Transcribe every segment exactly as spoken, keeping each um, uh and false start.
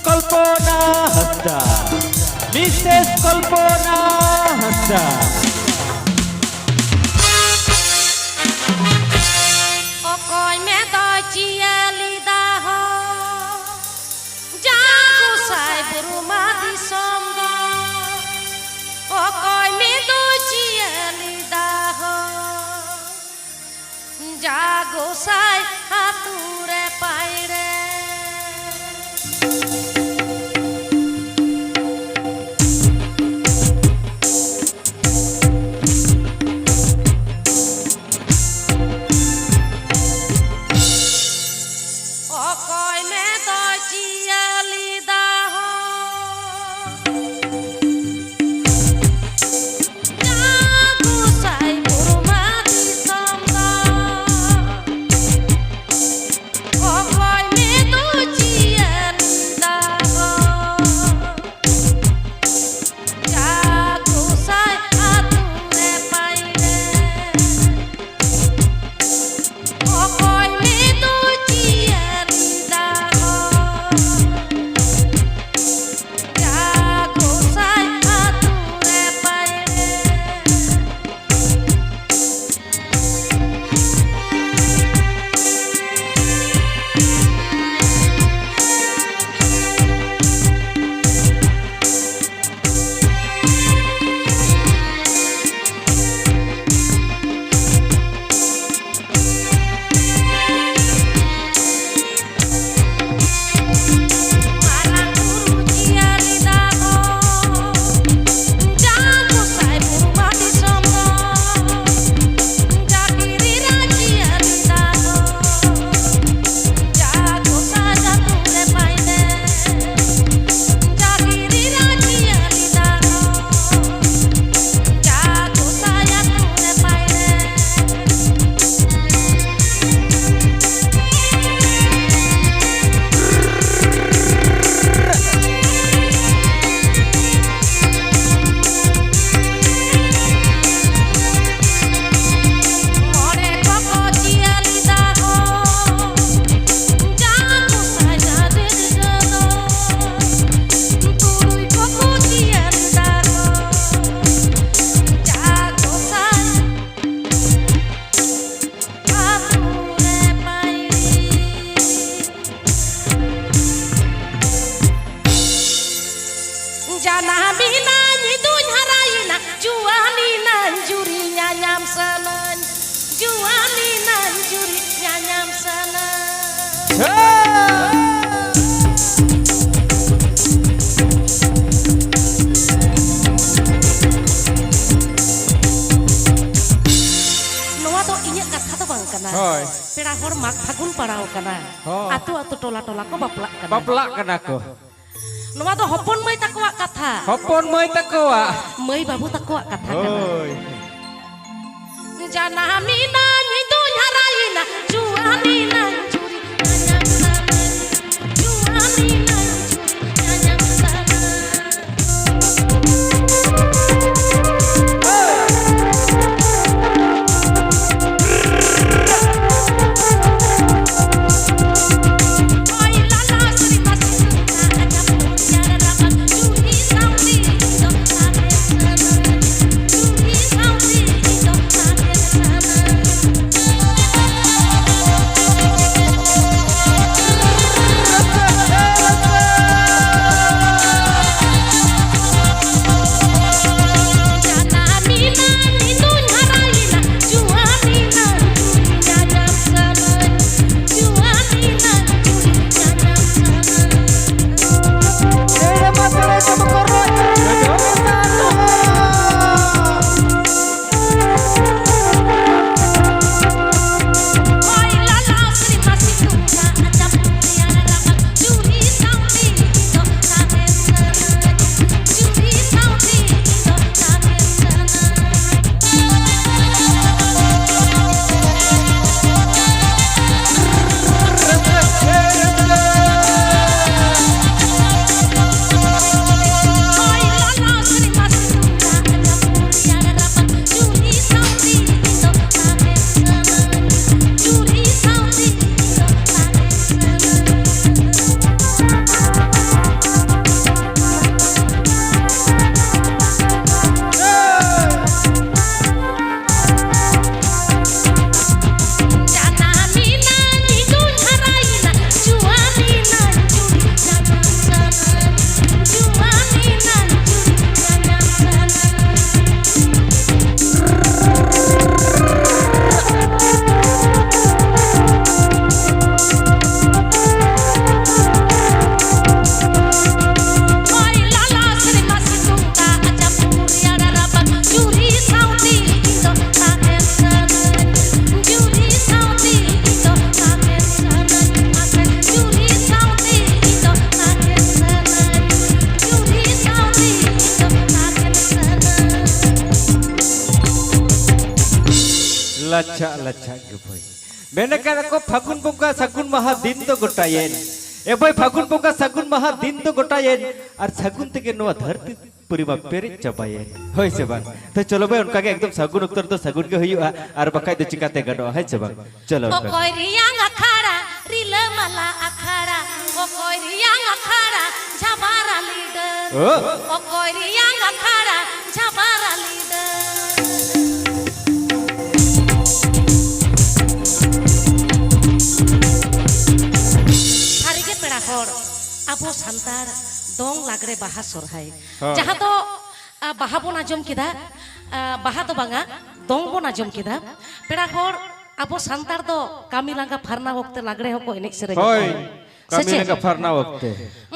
ᱠᱚᱞᱯᱚᱱᱟ ᱦᱟᱸᱥᱫᱟ, Mrs ᱠᱚᱞᱯᱚᱱᱟ ᱦᱟᱸᱥᱫᱟ᱾ ᱚᱠᱚᱭ ᱢᱮᱫᱚᱭ ᱪᱤᱭᱟᱹ ᱞᱮᱫᱟ ᱦᱚ, ᱡᱟ ᱜᱚᱸᱥᱟᱭ ᱵᱩᱨᱩᱢᱟ ᱫᱤᱥᱚᱢ ᱫᱚ᱾ ᱚᱠᱚᱭ ᱢᱮᱫᱚᱭ ᱪᱤᱭᱟᱹ ᱞᱮᱫᱟ ᱦᱚ, ᱡᱟ ᱜᱚᱸᱥᱟᱭ ᱟᱹᱛᱩ ᱨᱮ ᱯᱟᱭᱲᱮ᱾ ᱚᱠᱚᱭ ᱢᱮᱫᱚᱭ ᱪᱤᱭᱟᱹ ᱞᱮᱫᱟ ᱦᱚ, ᱡᱟ ᱜᱚᱸᱥᱟᱭ ᱵᱩᱨᱩᱢᱟ ᱫᱤᱥᱚᱢ ᱫᱚ᱾ ᱚᱠᱚᱭ ᱢᱮ ᱱᱚᱣᱟ ᱫᱚ ᱤᱧᱟᱹᱜ ᱠᱟᱛᱷᱟ ᱫᱚ ᱵᱟᱝ ᱠᱟᱱᱟ᱾ ᱦᱳᱭ᱾ ᱯᱮᱲᱟ ᱦᱚᱲ ᱢᱟᱜᱽ ᱯᱷᱟᱹᱜᱩᱱ ᱯᱟᱲᱟᱣ ᱠᱟᱱᱟ᱾ ᱦᱚᱸ᱾ ᱟᱛᱳ ᱟᱛᱳ, ᱴᱚᱞᱟ ᱴᱚᱞᱟ ᱠᱚ ᱵᱟᱯᱞᱟᱜ ᱠᱟᱱᱟ᱾ ᱵᱟᱯᱞᱟᱜ ᱠᱟᱱᱟ ᱠᱚ᱾ ᱱᱚᱣᱟ ᱫᱚ ᱦᱚᱯᱚᱱ ᱢᱟᱹᱭ ᱛᱟᱠᱚᱣᱟᱜ ᱠᱟᱛᱷᱟ᱾ ᱦᱚᱯᱚᱱ ᱢᱟᱹᱭ ᱛᱟᱠᱚᱣᱟᱜ᱾ ᱢᱟᱹᱭ ᱵᱟᱹᱵᱩ ᱛᱟᱠᱚᱣᱟᱜ ᱠᱟᱛᱷᱟ ᱠᱟᱱᱟ᱾ ᱦᱳᱭ᱾ ᱡᱟᱱᱟᱢᱤᱱᱟᱹᱧ, ᱤᱧ ᱫᱩᱧ ᱦᱟᱨᱟᱭᱮᱱᱟ, ᱡᱩᱣᱟᱹᱱᱤᱱᱟᱹᱧ ᱪᱩᱨᱤ, ᱧᱟᱧᱟᱢ ᱥᱟᱱᱟᱧ, ᱡᱩᱣᱟᱹᱱᱤᱱᱟᱹᱧ ᱪᱩᱨᱤ, ᱧᱟᱧᱟᱢ ᱥᱟᱱᱟᱧ᱾ ᱞᱟᱪᱷᱟ ᱞᱟᱪᱷᱟ ᱜᱮ ᱵᱷᱟᱹᱭ᱾ ᱢᱮᱱ ᱟᱠᱟᱫ ᱠᱚ ᱯᱷᱟᱹᱜᱩᱱ ᱵᱚᱸᱜᱟ ᱥᱟᱹᱜᱩᱱ ᱢᱟᱦᱟ ᱫᱤᱱ ᱫᱚ ᱜᱚᱴᱟᱭᱮᱱ᱾ ᱮ ᱵᱷᱟᱹᱭ, ᱯᱷᱟᱹᱜᱩᱱ ᱵᱚᱸᱜᱟ ᱥᱟᱹᱜᱩᱱ ᱢᱟᱦᱟ ᱫᱤᱱ ᱫᱚ ᱜᱚᱴᱟᱭᱮᱱ᱾ ᱟᱨ ᱥᱟᱹᱜᱩᱱ ᱛᱮᱜᱮ ᱱᱚᱣᱟ ᱫᱷᱟᱹᱨᱛᱤ ᱯᱩᱨᱤ ᱢᱟ ᱯᱮᱨᱮᱡ ᱪᱟᱵᱟᱭᱮᱱ᱾ ᱦᱳᱭ ᱥᱮ ᱵᱟᱝ? ᱛᱚ ᱪᱚᱞᱚ ᱵᱷᱟᱹᱭ, ᱚᱱᱠᱟ ᱜᱮ ᱮᱠᱫᱚᱢ ᱥᱟᱹᱜᱩᱱ ᱚᱠᱛᱚ ᱨᱮᱫᱚ ᱥᱟᱹᱜᱩᱱ ᱜᱮ ᱦᱩᱭᱩᱜᱼᱟ, ᱟᱨ ᱵᱟᱠᱷᱟᱡ ᱫᱚ ᱪᱤᱠᱟᱛᱮ ᱜᱟᱱᱚᱜᱼᱟ, ᱦᱮᱸ ᱥᱮ ᱵᱟᱝ? ᱪᱚᱞᱚ ᱚᱱᱠᱟ ᱜᱮ᱾ ᱚᱠᱚᱭ ᱨᱮᱭᱟᱝ ᱟᱠᱷᱟᱲᱟ, ᱨᱤᱞᱟᱹᱢᱟᱞᱟ ᱟᱠᱷᱟᱲᱟ, ᱚᱠᱚᱭ ᱨᱮᱭᱟᱝ ᱟᱠᱷᱟᱲᱟ, ᱡᱷᱟᱵᱟᱨᱟᱞᱤ ᱰᱟᱹᱨ᱾ ᱚ? ᱚᱠᱚᱭ ᱨᱮᱭᱟᱝ ᱟᱠᱷᱟᱲᱟ, ᱡᱷᱟᱵᱟᱨᱟᱞᱤ ᱰᱟᱹᱨ᱾ ᱥᱟᱹᱨᱤᱜᱮ ᱯᱮᱲᱟ ᱦᱚᱲ, ᱟᱵᱚ ᱥᱟᱱᱛᱟᱲ ᱫᱚᱝ, ᱞᱟᱜᱽᱲᱮ, ᱵᱟᱦᱟ, ᱥᱚᱨᱦᱟᱭ, ᱦᱳᱭ᱾ ᱡᱟᱦᱟᱸ ᱫᱚ, ᱟ, ᱵᱟᱦᱟ ᱵᱚᱱ ᱟᱸᱡᱚᱢ ᱠᱮᱫᱟ, ᱟ, ᱵᱟᱦᱟ ᱫᱚ ᱵᱟᱝᱟ, ᱫᱚᱝ ᱵᱚᱱ ᱟᱸᱡᱚᱢ ᱠᱮᱫᱟ᱾ ᱯᱮᱲᱟ ᱦᱚᱲ, ᱟᱵᱚ ᱥᱟᱱᱛᱟᱲ ᱫᱚ ᱠᱟᱹᱢᱤ ᱞᱟᱸᱜᱟ ᱯᱷᱟᱨᱱᱟ ᱚᱠᱛᱮ ᱞᱟᱜᱽᱲᱮ ᱦᱚᱸᱠᱚ ᱮᱱᱮᱡ ᱥᱮᱨᱮᱧ ᱦᱳᱭ, ᱟᱠᱚ᱾ ᱥᱮ ᱠᱟᱹᱢᱤ ᱪᱮᱫ? ᱞᱟᱸᱜᱟ ᱯᱷᱟᱨᱱᱟ ᱚᱠᱛᱮ᱾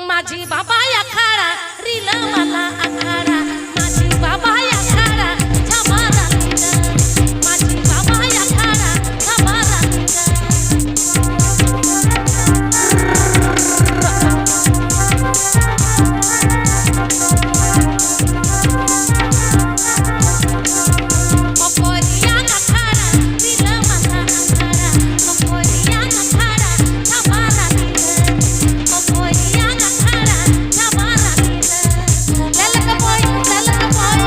ᱢᱟᱹᱡᱷᱤ ᱵᱟᱵᱟᱭ ᱟᱠᱷᱟᱲᱟ, ᱨᱤᱞᱟᱹᱢᱟᱞᱟ ᱟᱠᱷᱟᱲᱟ, ᱢᱟᱹᱡᱷᱤ ᱵᱟᱵᱟᱭ ᱟᱠᱷᱟᱲᱟ, ᱡᱷᱟᱢᱟᱨᱟ ᱞᱤᱞᱟᱹ᱾ ᱢᱟᱹᱡᱷᱤ ᱵᱟᱵᱟᱭ ᱟᱠᱷᱟᱲᱟ, ᱡᱷᱟᱢᱟᱨᱟ ᱞᱤᱞᱟᱹ᱾ ᱚᱠᱚᱭ ᱨᱮᱭᱟᱜ ᱟᱠᱷᱟᱲᱟ, ᱨᱤᱞᱟᱹᱢᱟᱞᱟ ᱟᱠᱷᱟᱲᱟ, ᱚᱠᱚᱭ ᱨᱮᱭᱟᱜ ᱟᱠᱷᱟᱲᱟ, ᱡᱷᱟᱢᱟᱨᱟ ᱞᱤᱞᱟᱹ᱾ ᱚᱠᱚᱭ ᱨᱮᱭᱟᱜ ᱟᱠᱷᱟᱲᱟ, ᱡᱷᱟᱢᱟᱨᱟ ᱞᱤᱞᱟᱹ᱾ ᱞᱮᱞᱮ ᱠᱟᱵᱚᱭ, ᱞᱮᱞᱮ ᱠᱟᱵᱚᱭ,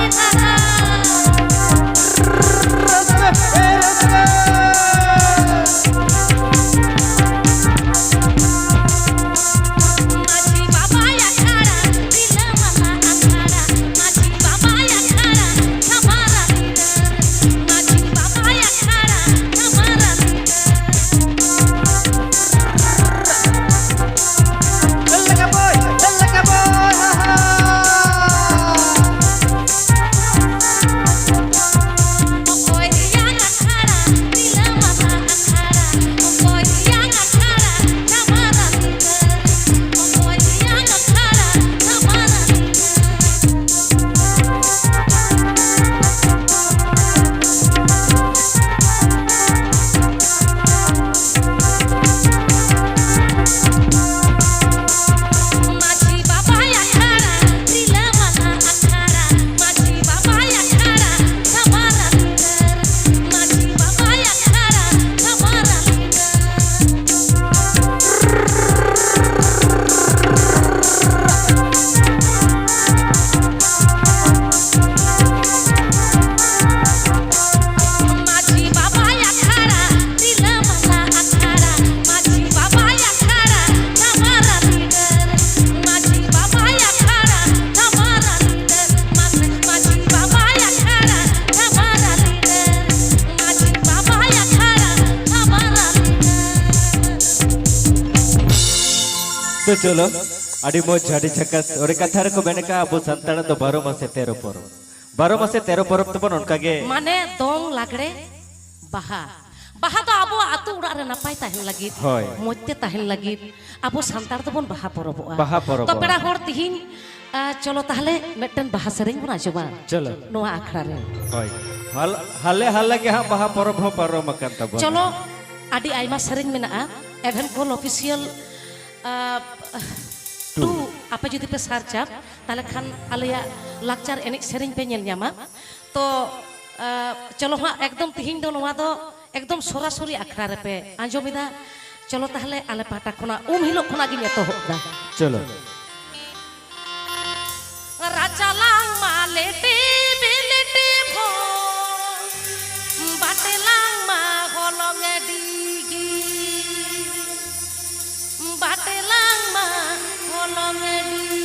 ᱪᱚᱞᱚ, ᱟᱹᱰᱤ ᱢᱚᱡᱽ, ᱟᱹᱰᱤ ᱡᱷᱟᱠᱟᱥ᱾ ᱚᱱᱮ ᱠᱟᱛᱷᱟ ᱨᱮᱠᱚ ᱢᱮᱱ ᱟᱠᱟᱫᱼᱟ, ᱟᱵᱚ ᱥᱟᱱᱛᱟᱲᱟᱜ ᱫᱚ ᱵᱟᱨᱚ ᱢᱟᱥᱮ ᱛᱮᱨᱚ ᱯᱚᱨᱚᱵᱽ᱾ ᱵᱟᱨᱚ ᱢᱟᱥᱮ ᱛᱮᱨᱚ ᱯᱚᱨᱚᱵᱽ ᱛᱟᱵᱚᱱ, ᱚᱱᱠᱟ ᱜᱮ᱾ ᱢᱟᱱᱮ ᱫᱚᱝ, ᱞᱟᱜᱽᱲᱮ, ᱵᱟᱦᱟ᱾ ᱵᱟᱦᱟ ᱫᱚ ᱟᱵᱚᱣᱟᱜ ᱟᱹᱛᱩ ᱚᱲᱟᱜ ᱨᱮ ᱱᱟᱯᱟᱭ ᱛᱟᱦᱮᱱ ᱞᱟᱹᱜᱤᱫ, ᱦᱳᱭ᱾ ᱢᱚᱡᱽ ᱛᱮ ᱛᱟᱦᱮᱱ ᱞᱟᱹᱜᱤᱫ ᱟᱵᱚ ᱥᱟᱱᱛᱟᱲ ᱫᱚᱵᱚᱱ ᱵᱟᱦᱟ ᱯᱚᱨᱚᱵᱚᱜᱼᱟ᱾ ᱵᱟᱦᱟ ᱯᱚᱨᱚᱵᱽ ᱛᱚ ᱵᱚᱱ᱾ ᱯᱮᱲᱟ ᱦᱚᱲ, ᱛᱤᱦᱤᱧ, ᱟ, ᱪᱚᱞᱚ ᱛᱟᱦᱞᱮ ᱢᱤᱫᱴᱮᱱ ᱵᱟᱦᱟ ᱥᱮᱨᱮᱧ ᱵᱚᱱ ᱟᱸᱡᱚᱢᱟ᱾ ᱪᱚᱞᱚ᱾ ᱱᱚᱣᱟ ᱟᱠᱷᱲᱟ ᱨᱮ᱾ ᱦᱳᱭ᱾ ᱦᱟᱞ-, ᱦᱟᱞᱮ ᱦᱟᱞᱮ ᱜᱮ ᱦᱟᱸᱜ ᱵᱟᱦᱟ ᱯᱚᱨᱚᱵᱽ ᱦᱚᱸ ᱯᱟᱨᱚᱢ ᱟᱠᱟᱱ ᱛᱟᱵᱚᱱᱟ᱾ ᱪᱚᱞᱚ, ᱟᱹᱰᱤ ᱟᱭᱢᱟ ᱥᱮᱨᱮᱧ ᱢᱮᱱᱟᱜᱼᱟ᱾ ᱮᱵᱷᱮᱱ ᱠᱚᱞ ᱚᱯᱷᱤᱥᱤᱭᱟᱞ, ᱟ, ᱴᱩ᱾ ᱴᱩ, ᱟᱯᱮ ᱡᱩᱫᱤ ᱯᱮ ᱥᱟᱨᱪᱟ, ᱛᱟᱦᱞᱮ ᱠᱷᱟᱱ ᱟᱞᱮᱭᱟᱜ ᱞᱟᱠᱪᱟᱨ ᱮᱱᱮᱡ ᱥᱮᱨᱮᱧ ᱯᱮ ᱧᱮᱞ ᱧᱟᱢᱟ᱾ ᱛᱚ, ᱟ, ᱪᱚᱞᱚ ᱦᱟᱸᱜ, ᱮᱠᱫᱚᱢ ᱛᱤᱦᱤᱧ ᱫᱚ ᱱᱚᱣᱟ ᱫᱚ ᱮᱠᱫᱚᱢ ᱥᱚᱨᱟᱥᱚᱨᱤ ᱟᱠᱷᱲᱟ ᱨᱮᱯᱮ ᱟᱸᱡᱚᱢ ᱮᱫᱟ᱾ ᱪᱚᱞᱚ ᱛᱟᱦᱞᱮ ᱟᱞᱮ ᱯᱟᱦᱴᱟ ᱠᱷᱚᱱᱟᱜ ᱩᱢ ᱦᱤᱞᱳᱜ ᱠᱷᱚᱱᱟᱜ ᱜᱤᱧ ᱮᱛᱚᱦᱚᱵ ᱮᱫᱟ᱾ ᱪᱚᱞᱚ᱾ ᱨᱟᱪᱟᱞᱟᱝ ᱢᱟ ᱞᱮᱴᱮ ᱵᱮᱞᱮᱴᱮ ᱵᱷᱚ, ᱵᱟᱴᱮᱞᱟᱝ ᱢᱟ ᱦᱚᱞᱚᱝ ᱰᱤᱜᱤ, ᱵᱟᱴᱮᱞᱟᱝ ᱢᱟ ᱦᱚᱞᱚᱝ ᱰᱤᱜᱤ᱾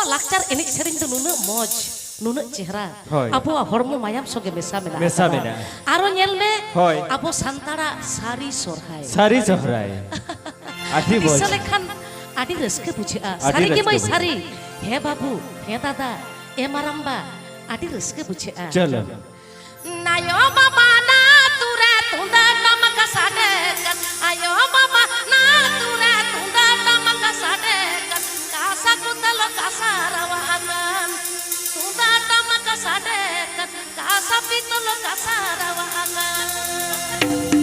ᱞᱟᱠᱪᱟᱨ ᱮᱱᱮᱡ ᱥᱮᱨᱮᱧ ᱫᱚ ᱱᱩᱱᱟᱹᱜ ᱢᱚᱡᱽ, ᱱᱩᱱᱟᱹᱜ ᱪᱮᱦᱨᱟ, ᱦᱳᱭ᱾ ᱟᱵᱚᱣᱟᱜ ᱦᱚᱲᱢᱚ ᱢᱟᱭᱟᱢ ᱥᱚᱸᱜᱮ ᱢᱮᱥᱟ ᱢᱮᱱᱟᱜ ᱢᱮᱥᱟ ᱟᱠᱟᱫᱟ᱾ ᱢᱮᱱᱟᱜᱼᱟ᱾ ᱟᱨᱚ ᱧᱮᱞ ᱢᱮ, ᱦᱳᱭ᱾ ᱟᱵᱚ ᱥᱟᱱᱛᱟᱲᱟᱜ ᱥᱟᱹᱨᱤ ᱥᱚᱨᱦᱟᱭ᱾ ᱥᱟᱹᱨᱤ ᱥᱚᱨᱦᱟᱭ᱾ ᱟᱹᱰᱤ ᱢᱚᱡᱽ᱾ ᱫᱤᱥᱟᱹ ᱞᱮᱠᱷᱟᱱ ᱟᱹᱰᱤ ᱨᱟᱹᱥᱠᱟᱹ ᱵᱩᱡᱷᱟᱹᱜᱼᱟ᱾ ᱟᱹᱰᱤ ᱥᱟᱹᱨᱤ ᱜᱮ ᱨᱟᱹᱥᱠᱟᱹ ᱢᱟᱹᱭ, ᱵᱩᱡᱷᱟᱹᱜᱼᱟ᱾ ᱥᱟᱹᱨᱤ᱾ ᱦᱮᱸ ᱵᱟᱹᱵᱩ, ᱦᱮᱸ ᱫᱟᱫᱟ, ᱮ ᱢᱟᱨᱟᱢᱵᱟ, ᱟᱹᱰᱤ ᱨᱟᱹᱥᱠᱟᱹ ᱵᱩᱡᱷᱟᱹᱜᱼᱟ᱾ ᱪᱚᱞᱚ᱾ ᱱᱟᱭᱚ ᱵᱟᱵᱟ ᱱᱟ ᱟᱹᱛᱩ ᱨᱮ ᱛᱩᱢᱫᱟᱜ ᱴᱟᱢᱟᱠ ᱥᱟᱰᱮ ᱠᱟᱱ, ᱟᱭᱳ ᱵᱟᱵᱟ ᱱᱟ ᱟᱹᱛᱩ ᱨᱮ ᱛᱩᱢᱫᱟᱜ ᱴᱟᱢᱟᱠ ᱥᱟᱰᱮ ᱠᱟᱱ, ᱠᱟᱥᱟ ᱠᱚ ᱛᱟᱞᱚ ᱠᱟᱥᱟ ᱨᱟᱣᱟ ᱟᱠᱟᱱ, ᱛᱩᱢᱫᱟᱜ ᱴᱟᱢᱟᱠ ᱥᱟᱰᱮ ᱠᱟᱱ, ᱠᱟᱥᱟ ᱯᱤᱛᱚᱞ ᱠᱟᱥᱟ ᱨᱟᱣᱟ ᱟᱠᱟᱱ᱾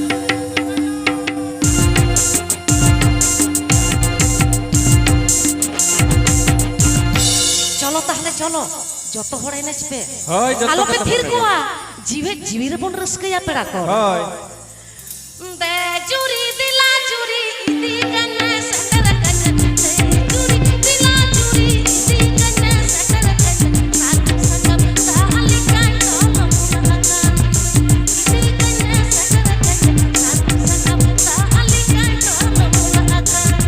ᱪᱚᱞᱚ ᱛᱟᱦᱞᱮ ᱪᱚᱞᱚ, ᱡᱚᱛᱚ ᱦᱚᱲ ᱮᱱᱮᱡ ᱯᱮ᱾ ᱦᱳᱭ, ᱡᱚᱛᱚ ᱟᱞᱚᱯᱮ ᱠᱚ ᱛᱷᱤᱨ ᱮᱱᱮᱡ ᱯᱮ᱾ ᱠᱚᱣᱟ, ᱡᱤᱣᱮᱫ ᱡᱤᱣᱤ ᱨᱮᱵᱚᱱ ᱨᱟᱹᱥᱠᱟᱹᱭᱟ ᱯᱮᱲᱟ ᱠᱚ᱾ ᱦᱳᱭ᱾ ᱫᱮ ᱡᱩᱨᱤ ᱫᱮᱞᱟ ᱡᱩᱨᱤ ᱤᱫᱤ ᱠᱟᱹᱧ ᱢᱮ ᱥᱮᱴᱮᱨ ᱠᱟᱹᱧ ᱢᱮ᱾ ᱫᱮ ᱡᱩᱨᱤ ᱫᱮᱞᱟ ᱡᱩᱨᱤ ᱤᱫᱤ ᱠᱟᱹᱧ ᱢᱮ ᱥᱮᱴᱮᱨ ᱠᱟᱹᱧ ᱢᱮ᱾ ᱥᱟᱹᱜᱩᱱ ᱥᱟᱠᱟᱢ ᱫᱟᱜ ᱞᱮᱠᱟᱭ ᱰᱚᱞ ᱢᱩᱞ ᱟᱠᱟᱱ᱾ ᱤᱫᱤ ᱠᱟᱹᱧ ᱢᱮ ᱥᱮᱴᱮᱨ ᱠᱟᱹᱧ ᱢᱮ᱾ ᱥᱟᱹᱜᱩᱱ ᱥᱟᱠᱟᱢ ᱫᱟᱜ ᱞᱮᱠᱟᱭ ᱰᱚᱞ ᱢᱩᱞ ᱟᱠᱟᱱ᱾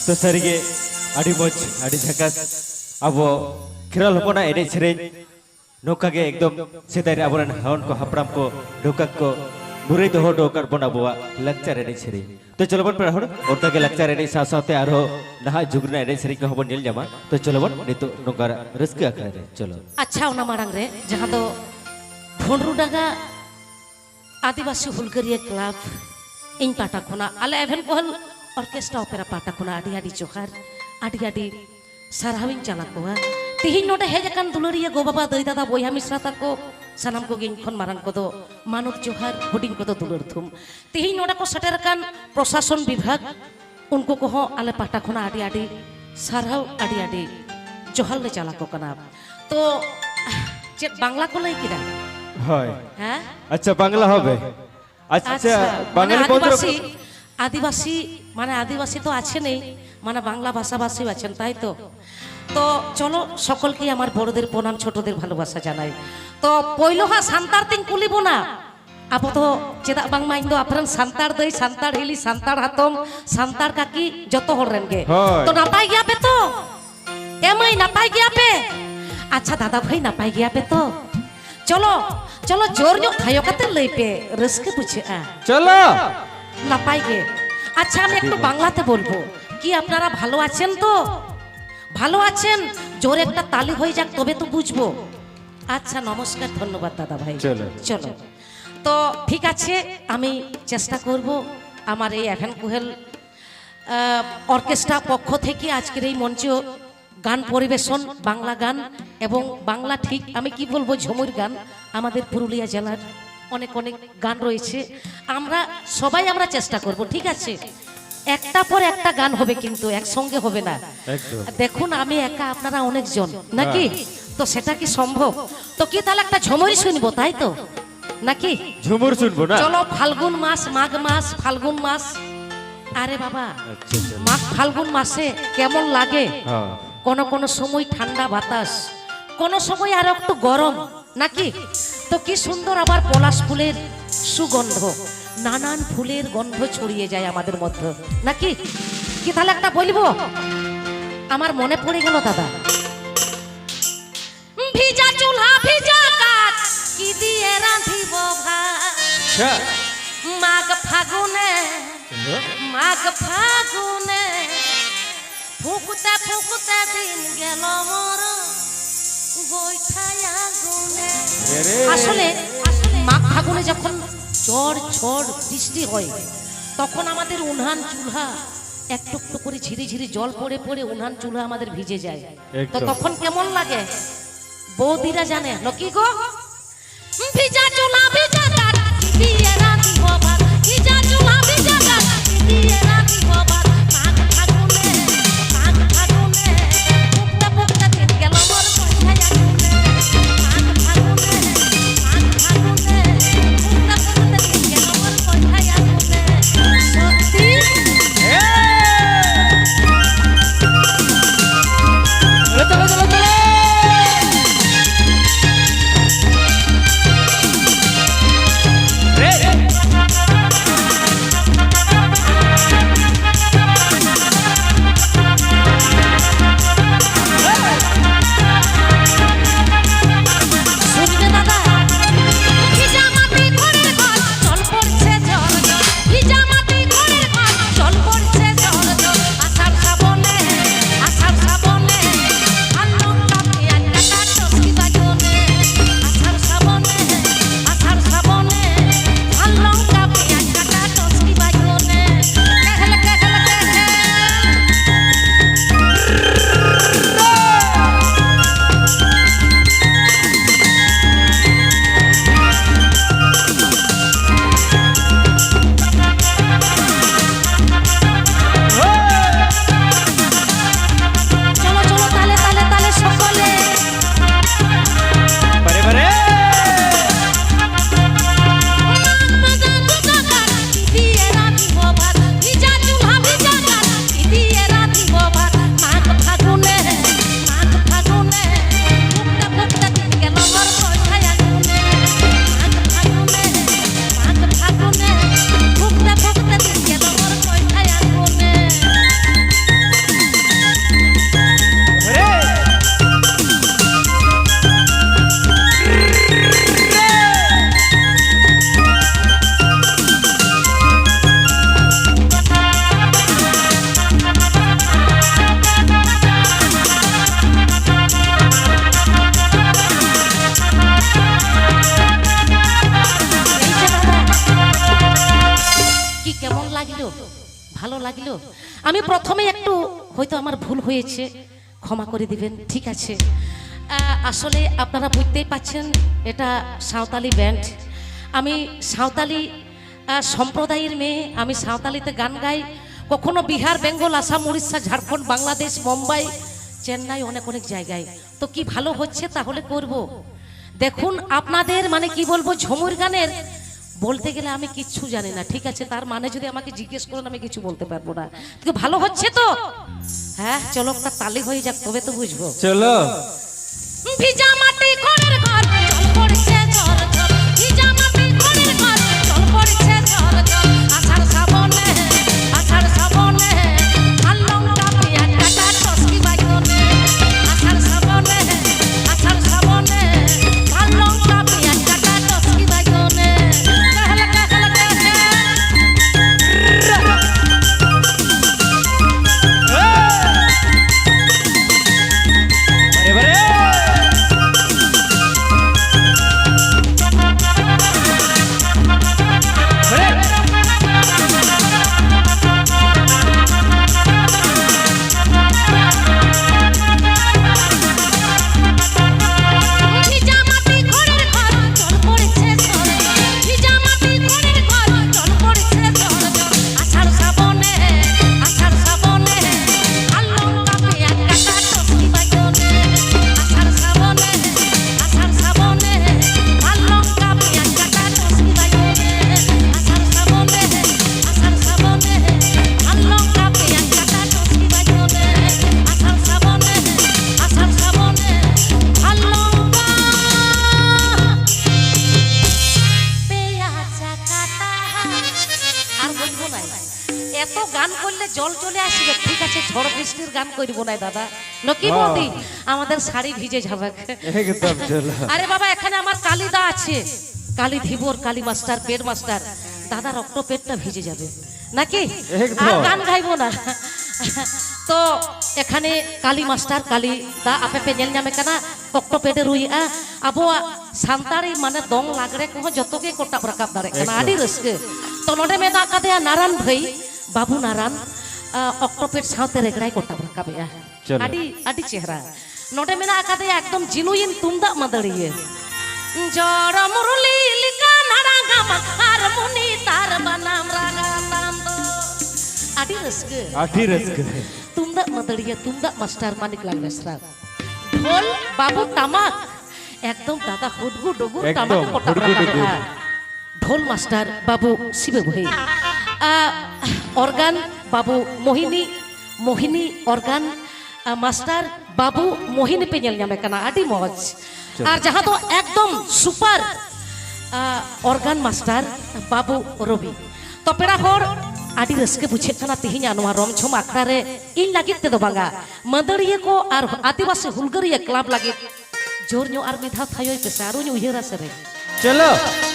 ᱛᱚ ᱥᱟᱹᱨᱤᱜᱮ ᱟᱹᱰᱤ ᱢᱚᱡᱽ, ᱟᱹᱰᱤ ᱡᱷᱟᱠᱟᱥ ᱟᱵᱚ ᱠᱷᱮᱨᱣᱟᱞ ᱦᱚᱯᱚᱱᱟᱜ ᱮᱱᱮᱡ ᱥᱮᱨᱮᱧ᱾ ᱱᱚᱝᱠᱟ ᱜᱮ ᱮᱠᱫᱚᱢ ᱥᱮᱫᱟᱭ ᱨᱮ ᱟᱵᱚᱨᱮᱱ ᱦᱟᱲᱟᱢ ᱠᱚ, ᱦᱟᱯᱲᱟᱢ ᱠᱚ, ᱰᱷᱚᱠᱟᱠ ᱠᱚ, ᱢᱩᱨᱟᱹᱭ ᱫᱚᱦᱚ ᱦᱚᱴᱚ ᱟᱠᱟᱫ ᱵᱚᱱ ᱟᱵᱚᱣᱟᱜ ᱞᱟᱠᱪᱟᱨ ᱮᱱᱮᱡ ᱥᱮᱨᱮᱧ᱾ ᱛᱚ ᱪᱚᱞᱚ ᱵᱚᱱ ᱯᱮᱲᱟ ᱦᱚᱲ, ᱚᱱᱠᱟ ᱜᱮ ᱞᱟᱠᱪᱟᱨ ᱮᱱᱮᱡ ᱥᱟᱶ ᱥᱟᱶᱛᱮ ᱟᱨᱦᱚᱸ ᱱᱟᱦᱟᱜ ᱡᱩᱜᱽ ᱨᱮᱱᱟᱜ ᱮᱱᱮᱡ ᱥᱮᱨᱮᱧ ᱠᱚᱦᱚᱸ ᱵᱚᱱ ᱧᱮᱞ ᱧᱟᱢᱟ᱾ ᱛᱚ ᱪᱚᱞᱚ ᱵᱚᱱ ᱱᱤᱛᱚᱜ ᱱᱚᱝᱠᱟᱱᱟᱜ ᱨᱟᱹᱥᱠᱟᱹ ᱟᱠᱷᱲᱟ ᱨᱮ ᱪᱚᱞᱚ᱾ ᱟᱪᱪᱷᱟ, ᱚᱱᱟ ᱢᱟᱲᱟᱝ ᱨᱮ ᱡᱟᱦᱟᱸ ᱫᱚ ᱵᱷᱩᱸᱰᱨᱩᱰᱟᱸᱜᱟ ᱟᱹᱫᱤᱵᱟᱹᱥᱤ ᱦᱩᱞᱜᱟᱹᱨᱤᱭᱟᱹ ᱠᱞᱟᱵᱽ ᱤᱧ ᱯᱟᱦᱴᱟ ᱠᱷᱚᱱᱟᱜ, ᱟᱞᱮ ᱮᱵᱷᱮᱱ ᱠᱚᱦᱚᱞ ᱚᱨᱠᱮᱥᱴᱨᱟ ᱚᱯᱮᱨᱟ ᱯᱟᱦᱴᱟ ᱠᱷᱚᱱᱟᱜ ᱟᱹᱰᱤ ᱟᱹᱰᱤ ᱡᱚᱦᱟᱨ, ᱟᱹᱰᱤ ᱟᱹᱰᱤ ᱥᱟᱨᱦᱟᱣᱤᱧ ᱪᱟᱞ ᱟᱠᱚᱣᱟ᱾ ᱛᱤᱦᱤᱧ ᱱᱚᱰᱮ ᱦᱮᱡ ᱟᱠᱟᱱ ᱫᱩᱞᱟᱹᱲᱤᱭᱟᱹ ᱜᱚ ᱵᱟᱵᱟ, ᱫᱟᱹᱭ ᱫᱟᱫᱟ, ᱵᱚᱭᱦᱟ ᱢᱤᱥᱨᱟ ᱛᱟᱠᱚ, ᱥᱟᱱᱟᱢ ᱠᱚᱜᱮ ᱤᱧ ᱠᱷᱚᱱ ᱢᱟᱨᱟᱝ ᱠᱚᱫᱚ ᱢᱟᱱᱚᱛ ᱡᱚᱦᱟᱨ, ᱦᱩᱰᱤᱧ ᱠᱚᱫᱚ ᱫᱩᱞᱟᱹᱲ ᱛᱷᱩᱢ᱾ ᱛᱤᱦᱤᱧ ᱱᱚᱰᱮ ᱠᱚ ᱥᱮᱴᱮᱨ ᱟᱠᱟᱱ ᱯᱨᱚᱥᱟᱥᱚᱱ ᱵᱤᱵᱷᱟᱜᱽ, ᱩᱱᱠᱩ ᱠᱚᱦᱚᱸ ᱟᱞᱮ ᱯᱟᱦᱴᱟ ᱠᱷᱚᱱᱟᱜ ᱟᱹᱰᱤ ᱟᱹᱰᱤ ᱥᱟᱨᱦᱟᱣ, ᱟᱹᱰᱤ ᱟᱹᱰᱤ ᱡᱚᱦᱟᱨ ᱞᱮ ᱪᱟᱞ ᱟᱠᱚ ᱠᱟᱱᱟ᱾ ᱛᱚ ᱪᱮᱫ ᱵᱟᱝᱞᱟ ᱠᱚ ᱞᱟᱹᱭ ᱠᱮᱫᱟ? ᱦᱳᱭ᱾ ᱦᱮᱸ? ᱟᱪᱪᱷᱟ, ᱵᱟᱝᱞᱟ ᱦᱚᱵᱮ? ᱟᱪᱪᱷᱟ, ᱟᱪᱪᱷᱟ, ᱢᱟᱱᱮ ᱵᱟᱝᱟᱞᱤ ᱵᱚᱱᱫᱷᱩ ᱟᱹᱫᱤᱵᱟᱹᱥᱤ, ᱟᱹᱫᱤᱵᱟᱹᱥᱤ, ᱢᱟᱱᱮ ᱟᱹᱫᱤᱵᱟᱹᱥᱤ ᱛᱚ ᱟᱪᱷᱮ ᱱᱮᱭ, ᱢᱟᱱᱮ ᱵᱟᱝᱞᱟ ভাষাভাষী আছেন, তাই তো? তো চলো সকলকে আমার বড়দের প্রণাম, ছোটদের ভালোবাসা জানাই। তো পয়লো হা সান্তার তিন কুলি বোনা, ᱟᱵᱚ ᱫᱚ ᱪᱮᱫᱟᱜ ᱵᱟᱝᱢᱟ ᱤᱧ ᱫᱚ ᱟᱯᱮ ᱨᱮᱱ ᱥᱟᱱᱛᱟᱲ ᱫᱟᱹᱭ, ᱥᱟᱱᱛᱟᱲ ᱦᱤᱞᱤ, ᱥᱟᱱᱛᱟᱲ ᱦᱟᱛᱚᱢ, ᱥᱟᱱᱛᱟᱲ ᱠᱟᱠᱤ, ᱡᱚᱛᱚ ᱦᱚᱲ ᱨᱮᱱ ᱜᱮ᱾ ᱦᱳᱭ᱾ ᱛᱚ ᱱᱟᱯᱟᱭ ᱜᱮᱭᱟ ᱯᱮ ᱛᱚ? ᱮ ᱢᱟᱹᱭ, ᱱᱟᱯᱟᱭ ᱜᱮᱭᱟ ᱯᱮ? ᱟᱪᱪᱷᱟ ᱫᱟᱫᱟ ᱵᱷᱟᱹᱭ, ᱱᱟᱯᱟᱭ ᱜᱮᱭᱟ ᱯᱮ ᱛᱚ? চলো, চলো, জোর ᱧᱚᱜ ᱛᱷᱟᱭᱚ ᱠᱟᱛᱮ ᱞᱟᱹᱭ ᱯᱮ, ᱨᱟᱹᱥᱠᱟᱹ ᱵᱩᱡᱷᱟᱹᱜᱼᱟ᱾ চলো। ᱱᱟᱯᱟᱭ ᱜᱮ। আচ্ছা, আমি একটু বাংলাতে বলবো। কি আপনারা ভালো আছেন তো? ভালো আছেন? জোরে একটা তালি হয়ে যাক, তবে তো বুঝবো। আচ্ছা, নমস্কার, ধন্যবাদ দাদা ভাই। চলো। চলো। তো ঠিক আছে, আমি চেষ্টা করব আমার এই এভেন কুহেল, আহ, অর্কেস্ট্রা পক্ষ থেকে আজকের এই মঞ্চে গান পরিবেশন, বাংলা গান এবং বাংলা ঠিক, আমি কি বলবো, ঝুমুর গান, আমাদের পুরুলিয়া জেলার অনেক অনেক গান রয়েছে। আমরা সবাই আমরা চেষ্টা করব, ঠিক আছে? একটা পর একটা গান হবে কিন্তু, একসঙ্গে হবে না। একদম। দেখুন, আমি একা, আপনারা অনেকজন, নাকি? হ্যাঁ। তো সেটা কি সম্ভব? তো কি তাহলে একটা ঝুমুর শুনবো, তাই তো? নাকি? ঝুমুর শুনবো না? চলো, ফাল্গুন মাস, মাঘ মাস, ফাল্গুন মাস। আরে বাবা, আচ্ছা, আচ্ছা। মাঘ ফাল্গুন মাসে কেমন লাগে? হ্যাঁ। কোনো কোনো সময় ঠান্ডা বাতাস, কোনো সময় আর একটু গরম, নাকি? তো কি সুন্দর আবার পলাশ ফুলের সুগন্ধ, নানান ফুলের গন্ধ ছড়িয়ে যায় আমাদের মধ্যে, নাকি? কি তাহলে একটা বলবো? আমার মনে পড়ে গেল দাদা। ভিজা চুলা ভিজা কাঠ, কি দিয়ে রাঁধিব ভাত? আচ্ছা মাঘ ফাগুনে, মাঘ ফাগুনে, ফুকতে ফুকতে দিন গেল মোর গোইঠায় আগুনে। এরে। আসলে, আসলে মাঘ ফাগুনে যখন ঝড় ঝড় বৃষ্টি হয়, তখন আমাদের উনহান চুলা একটু একটু করে ঝিরি ঝিরি জল পড়ে পড়ে উনহান চুলা আমাদের ভিজে যায়। তো একদম। তখন কেমন লাগে? বৌদিরা জানে, লকি গো, ভিজা চুলা ভিজা কাঠ, কি দিয়ে রাঁধিব ভাত? ভিজা চুলা ভিজা কাঠ, কি দিয়ে রাঁধিব ভাত? মাঘ ফাগুনে, মাঘ ফাগুনে, ফুকতে ফুকতে দিন গেল মোর গোইঠায় আগুনে। মাঘ ফাগুনে, মাঘ ফাগুনে, ফুকতে ফুকতে দিন গেল মোর গোইঠায় আগুনে। সত্যি লাগলো। আমি প্রথমে একটু, হয়তো আমার ভুল হয়েছে, ক্ষমা করে দিবেন, ঠিক আছে? আহ, আসলে আপনারা বুঝতেই পাচ্ছেন, এটা সাঁওতালি ব্যান্ড। আমি সাঁওতালি, আহ, সম্প্রদায়ের মেয়ে, আমি সাঁওতালিতে গান গাই। কখনো বিহার, বেঙ্গল, আসাম, উড়িষ্যা, ঝাড়খণ্ড, বাংলাদেশ, মুম্বাই, চেন্নাই, অনেক অনেক জায়গায়। তো কি ভালো হচ্ছে তাহলে করব। দেখুন, আপনাদের মানে কি বলবো, ঝুমুর গানের বলতে গেলে আমি কিচ্ছু জানি না, ঠিক আছে? তার মানে যদি আমাকে জিজ্ঞেস করেন, আমি কিছু বলতে পারবো না। তো ভালো হচ্ছে তো? হ্যাঁ, চলো, একটা তালি হয়ে যাক, তবে তো বুঝবো। চলো। ভিজা মাটি খড়ের ঘর, জল পড়ছে ঝর ঝর। ভিজা মাটি খড়ের ঘর, জল পড়ছে ঝর ঝর। আষাঢ় শ্রাবণে, আষাঢ় শ্রাবণে, আর লঙ্কা পিঁয়াজ কাটা টসকি বাইগনে। আষাঢ় শ্রাবণে, আষাঢ় শ্রাবণে, আর লঙ্কা পিঁয়াজ কাটা টসকি বাইগনে। কাহলে, কাহলে, কাহলে। আর বলবো না। এত গান করলে জল চলে আসবে, ঠিক আছে? ঝড় বৃষ্টির গান করবো না দাদা। নাকি বৌদি? আমাদের শাড়ি ভিজে যাবে। একদম চলো। আরে বাবা, এখানে আমার কালিদা আছে, কালি ধীবর, কালি মাস্টার, পেট মাস্টার। দাদা, রক্ত পেটটা ভিজে যাবে নাকি? একদম। আর গান গাইবো না। তো এখানে কালি মাস্টার, কালিদা, ᱟᱯᱮ ᱯᱮ ᱧᱮᱞ ᱧᱟᱢᱮ ᱠᱟᱱᱟ, ᱚᱠᱴᱚ ᱯᱮᱰ ᱮ ᱨᱩᱭᱮᱜᱼᱟ᱾ ᱟᱵᱚᱣᱟᱜ ᱥᱟᱱᱛᱟᱲᱤ ᱢᱟᱱᱮ ᱫᱚᱝ ᱞᱟᱜᱽᱲᱮ ᱠᱚᱦᱚᱸ ᱡᱚᱛᱚ ᱜᱮ ᱠᱚᱴᱟ ᱨᱟᱠᱟᱵ ᱫᱟᱲᱮᱭᱟᱜ ᱠᱟᱱᱟ᱾ ᱮᱠᱫᱚᱢ᱾ ᱟᱹᱰᱤ ᱨᱟᱹᱥᱠᱟᱹ᱾ ᱛᱚ ᱱᱚᱰᱮ ᱢᱮᱱᱟᱜ ᱟᱠᱟᱫᱮᱭᱟ ᱱᱟᱨᱟᱱ ᱵᱷᱟᱹᱭ, ᱵᱟᱹᱵᱩ ᱱᱟᱨᱟᱱ, ᱟ, ᱚᱠᱴᱳᱯᱮᱰ ᱥᱟᱶᱛᱮ ᱨᱮᱜᱽᱲᱟᱭ ᱠᱚᱴᱟᱵ ᱨᱟᱠᱟᱵᱮᱜᱼᱟ᱾ ᱪᱚᱞᱚ᱾ ᱟᱹᱰᱤ, ᱟᱹᱰᱤ ᱪᱮᱦᱨᱟ᱾ ᱱᱚᱰᱮ ᱢᱮᱱᱟᱜ ᱟᱠᱟᱫᱮᱭᱟ ᱮᱠᱫᱚᱢ genuine ᱛᱩᱢᱫᱟᱜ ᱢᱟᱹᱫᱟᱹᱲᱤᱭᱟᱹ᱾ ᱡᱚᱲ ᱢᱩᱨᱞᱤ ᱞᱮᱠᱟ ᱱᱟᱲᱟᱜᱟᱢ ᱦᱟᱨᱢᱩᱱᱤ ᱛᱟᱨ ᱵᱟᱱᱟᱢ ᱨᱟᱜᱟ ᱛᱟᱢ ᱫᱚ᱾ ᱟᱹᱰᱤ ᱨᱟᱹᱥᱠᱟᱹ᱾ ᱟᱹᱰᱤ ᱨᱟᱹᱥᱠᱟᱹ᱾ ᱛᱩᱢᱫᱟᱜ ᱢᱟᱹᱫᱟᱹᱲᱤᱭᱟᱹ, ᱛᱩᱢᱫᱟᱜ ᱢᱟᱥᱴᱟᱨ ᱢᱟᱱᱤᱠᱞᱟᱞ ᱵᱮᱥᱨᱟ᱾ ᱰᱷᱳᱞ ᱵᱟᱹᱵᱩ ᱴᱟᱢᱟᱠ, ᱮᱠᱫᱚᱢ ᱫᱟᱫᱟ ᱦᱩᱰᱜᱩ ᱰᱩᱜᱩᱨ ᱴᱟᱢᱟᱠ ᱮᱠᱫᱚᱢ ᱠᱚ ᱴᱟᱢᱟᱠ ᱦᱩᱰᱜᱩ ᱰᱩᱜᱩᱨ᱾ ᱰᱷᱳᱞ ᱢᱟᱥᱴᱟᱨ ᱵᱟᱹᱵᱩ ᱥᱤᱵᱟᱹ ᱵᱷᱟᱹᱭ᱾ ᱟ, ᱚᱨᱜᱟᱱ ᱵᱟᱹᱵᱩ ᱢᱳᱦᱤᱱᱤ, ᱢᱳᱦᱤᱱᱤ ᱚᱨᱜᱟᱱ, ᱟ, ᱢᱟᱥᱴᱟᱨ ᱵᱟᱹᱵᱩ ᱢᱳᱦᱤᱱᱤ ᱯᱮ ᱧᱮᱞ ᱧᱟᱢᱮ ᱠᱟᱱᱟ, ᱟᱹᱰᱤ ᱢᱚᱡᱽ᱾ ᱪᱚᱞᱚ᱾ ᱟᱨ ᱡᱟᱦᱟᱸ ᱫᱚ ᱮᱠᱫᱚᱢ ᱥᱩᱯᱟᱨ, ᱟ, ᱚᱨᱜᱟᱱ ᱢᱟᱥᱴᱟᱨ ᱵᱟᱹᱵᱩ ᱨᱚᱵᱤ᱾ ᱛᱚ ᱯᱮᱲᱟ ᱦᱚᱲ, ᱟᱹᱰᱤ ᱨᱟᱹᱥᱠᱟᱹ ᱵᱩᱡᱷᱟᱹᱜ ᱠᱟᱱᱟ ᱛᱮᱦᱮᱧᱟᱜ ᱱᱚᱣᱟ ᱨᱚᱢ ᱡᱷᱚᱢ ᱟᱠᱷᱲᱟ ᱨᱮ ᱤᱧ ᱞᱟᱹᱜᱤᱫ ᱛᱮᱫᱚ ᱵᱟᱝᱟ, ᱢᱟᱹᱫᱟᱹᱲᱤᱭᱟᱹ ᱠᱚ ᱟᱨ ᱟᱹᱫᱤᱵᱟᱹᱥᱤ ᱦᱩᱞᱜᱟᱹᱨᱤᱭᱟᱹ ᱠᱞᱟᱵᱽ ᱞᱟᱹᱜᱤᱫ ᱡᱳᱨ ᱧᱚᱜ ᱟᱨ ᱢᱤᱫ ᱫᱷᱟᱣ ᱛᱷᱟᱭᱚᱭ ᱯᱮᱥᱮ, ᱟᱨᱚᱧ ᱩᱭᱦᱟᱹᱨᱟ ᱥᱮᱨᱮᱧ᱾ ᱪᱚᱞᱚ᱾